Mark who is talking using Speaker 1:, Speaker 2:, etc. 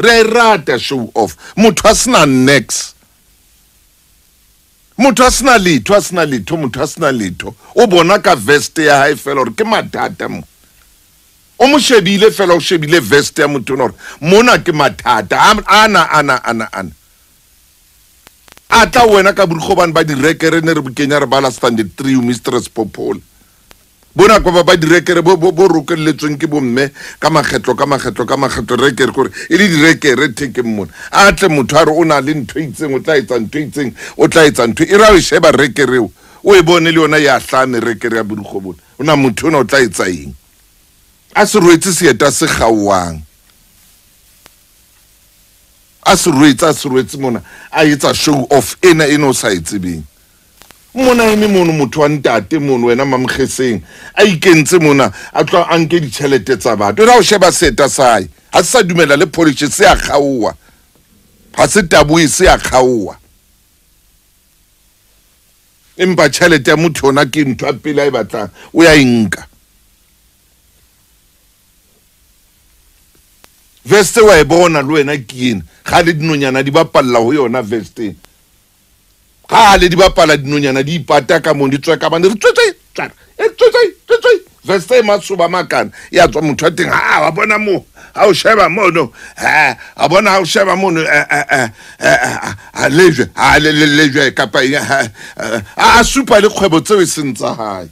Speaker 1: Re a e rata show off. Motho a sena nex, motho a sena letho, a sena letho, motho a sena letho. O bona ka vest ya hae fela hore ke mathata mo. O mo shebile fela, o shebile vest ya motho ona hore mona ke mathata. Ana, ana, ana, ana. A tla wena ka borikgwe bane ba direkere ne re bokenya re bala standard 3 Mistress Popole. Bona kwa ba direkere bo bo rokelletsweng ke bomme ka makgetlo ka makgetlo ka makgetlo rekere gore e le direkere thekeng mona. A tle motho a re o na le ntho e itseng, o tla etsa ntho e itseng, o tla etsa ntho e ra o sheba rekere eo, o e bone le yona ya hlame rekere ya borikgwe bona. O na motho ona o tla etsa eng? A se rwetse seeta se kgaohang. A se rwetse, a se rwetse mona, a etsa show off ena ena o sa e tsebeng. Mona eme mono motho wa ntate mono wena Mamokgeseng a ikentse mona a tloha a nke ditjhelete tsa batho. Ena o sheba seeta sa hae, ha se sa dumela le polish se a kgaoha. Ha se tabohe se a kgaoha. Empa tjhelete ya motho yona ke ntho ya pele a e batlang, o ya e nka. Veste wa e bona le wena ke ena. Kgale dinonyana di bapalla ho yona veste. Kgale di bapala dinonyana di ipata ka moo di tswa ka bane re tswetswe tswara e tswetswe tswetswe veste e masoba makana ya tswa motho wa teng ha wa bona mo ha o sheba mono ha a bona ha o sheba mono a lejwe ha le lejwe kapa eng a supa le kgwebo tseo e seng tsa hae.